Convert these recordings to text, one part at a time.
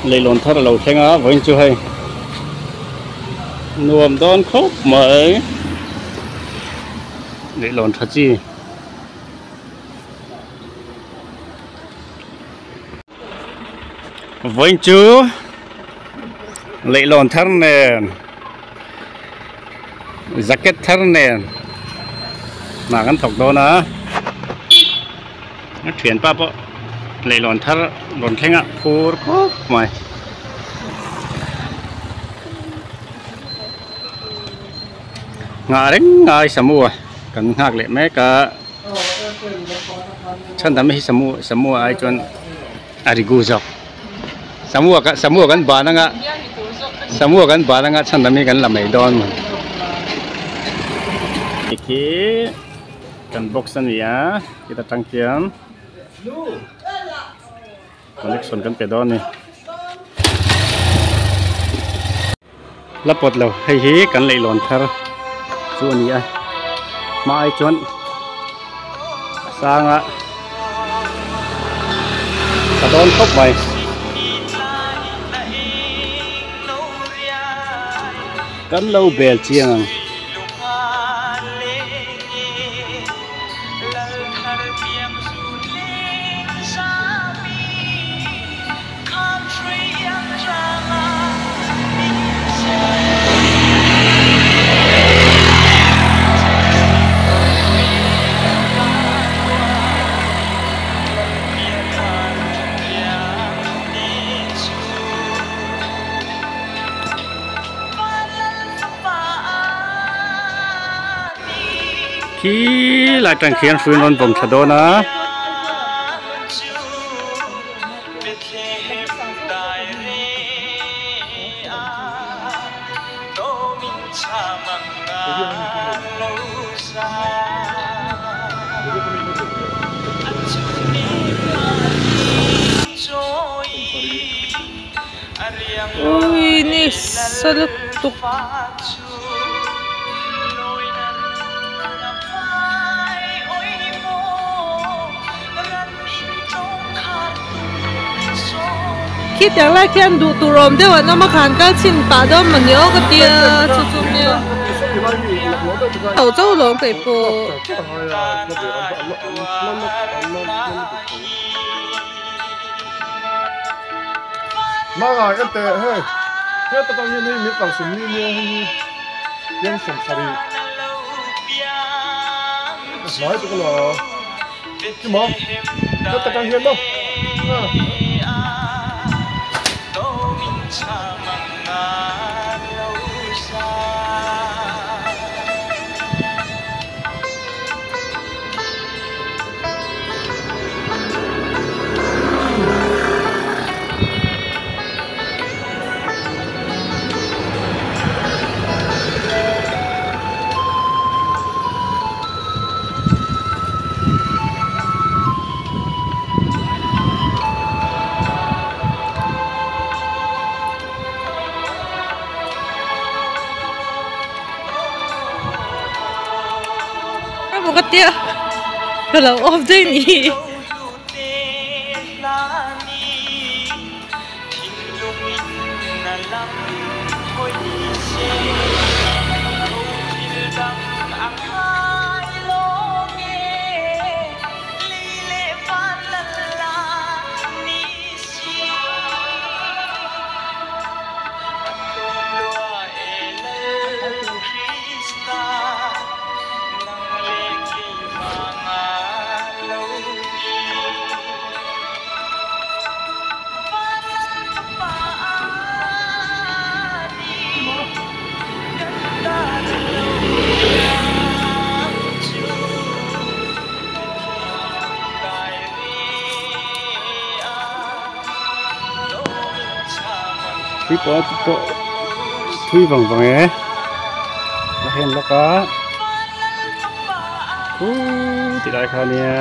Leihlawn thar a lo thleng a vawiin chu hei nuam dawn khawp mai leihlawn tha chi. Vawiin chu leihlawn thar nen jacket thar nen hna kan thawk dawn a a thianpa pawh leihlawn thar rawn thleng a phur khawp mai. Nghah reng ngai samu a kan nghak leh mek a. Chhan dam hi samu samu ai chuan a ri gu zawk samu a samu a kan ban anga samu a kan ban anga chhan dam hi kan la mai dawn maw khi kan box a ni a khita tang khian connection kan pe dawn a ni. La pawt lo hei hi kan leihlawn thar chu a ni a hma ai chuan a sang a tha dawn khawp mai. Kan lo bel chiang ang. Khi lai tang khian hrui an rawn vawm thla dawn a. Ui ni sa lutuk. Khi tiang lai khian duh tur awm deuh an awm a khan kal chhin pah dawn maw ni aw ka tia chu chu nia tho cho lawm kei pawh. Ka tia ka lo off daih ni. Tui pawh pawh thui vang vang e a hen lawk a khuuu ti lai kha ania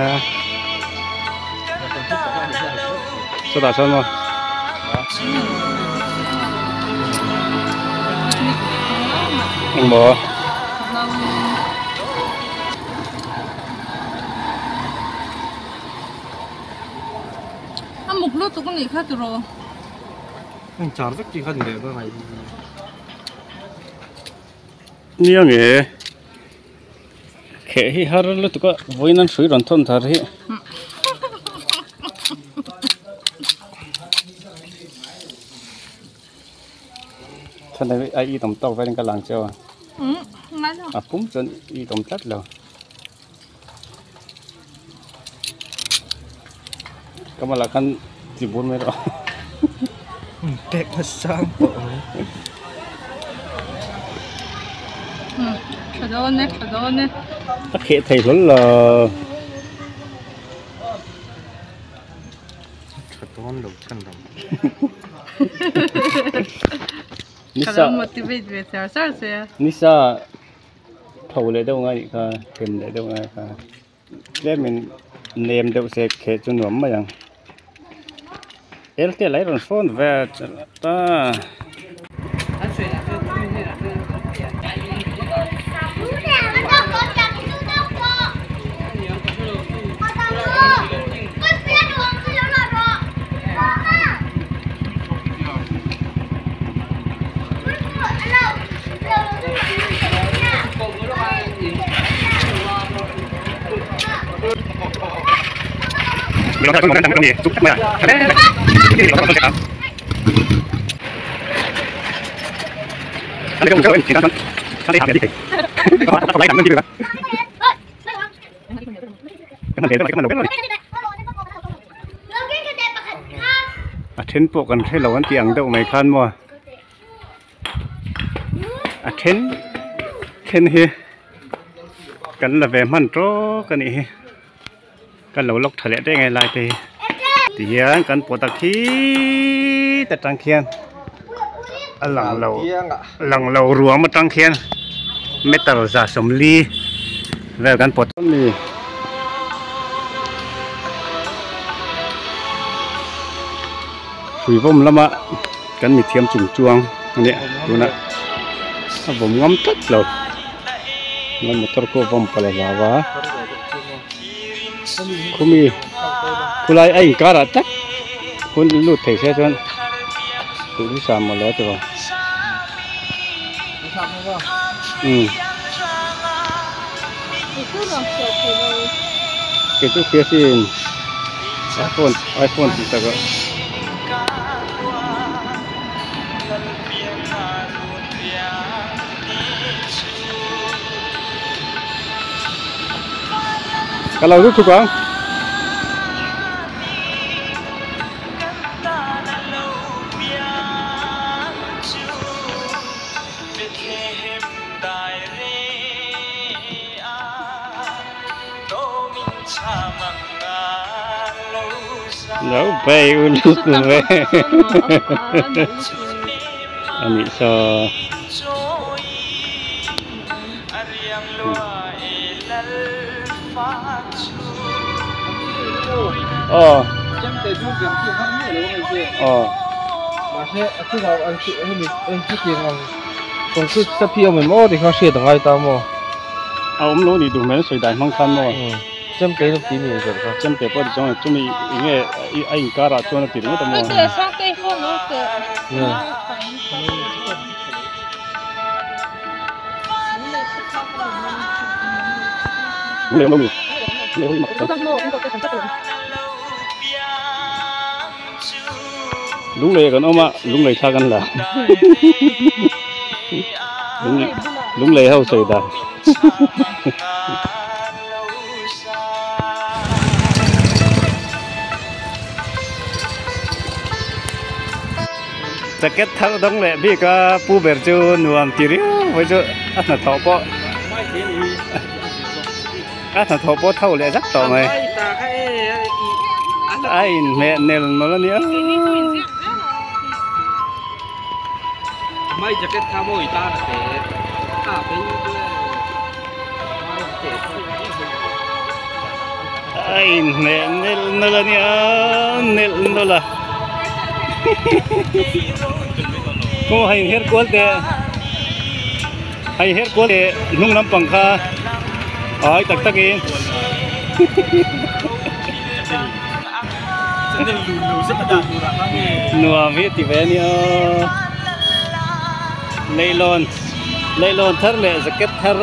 chutah chuan maw. Engmaw? A muk lutuk a nih kha tiraw? Char vek chi kha ni leh ka ngaih. Nia nge kheh hi har lutuk a vawiin an hrui rawn thawn thar hi. Thana a i tawm tawk velin ka lang cheu a. A pum chuan i tawm tlat lo. Ka malah khan ti bur mai rawh. Pek na sang pawh ang. Tha dawn e, tha dawn e. A kheh thei hlawl lo. Tha dawn lo chhan lo. Ka lo motivate ve char char che a. Nisa tho leh deuh ngai nih kha hem leh deuh ngai kha tlemin nem deuh se kheh chu nuam mai ang el te lai rawn hrawn ve ta. A then pawh kan hre lo an tih ang deuh mai khan maw a then then hi kan la ve hman tawk a nih hi kan lo lawk tha leh daih nge lai te hi tihian kan pawt a khi ta tang khian a lang lo lang lo ruam atang khian meter za sawmli vel kan pawt a ni. Hrui vawm lama kan mithiam chung chuang a nia tunah a vawm ngam tlat lo chuan motor pawh a vawm palh a hlau a khumi khulai a inkarah tak hun lut thei se chuan duhthusam mawle a ti lo umm kei chu hria sin iphone iphone tih takah. Ka lo lut thuk ang. Lo bei u lut ve. A nih saw. Aw. Aw. A awm lo nih duh hmel sawi dai hmang khan maw. Chemte pawh ti chuan chumi enge a inkar ah chuan a ti ringawt a maw. Lunglei kan awm a lunglei thla kan la lunglei ho sawi dan. Jacket thar dawng leh bik a pu ber chu nuam ti riau mai chu a hnathawh pawh a hnathawh pawh tho leh zak tawh mai a inhmeh nel nawlh a nia. A inhmeh nelh nawlh a nia nelh nawlh a khaw a inher kual teh a inher kual teh hnung lampang kha ai tak tak in. Nuam hi ti ve a nia leihlawn leihlawn thar leh jacket thar.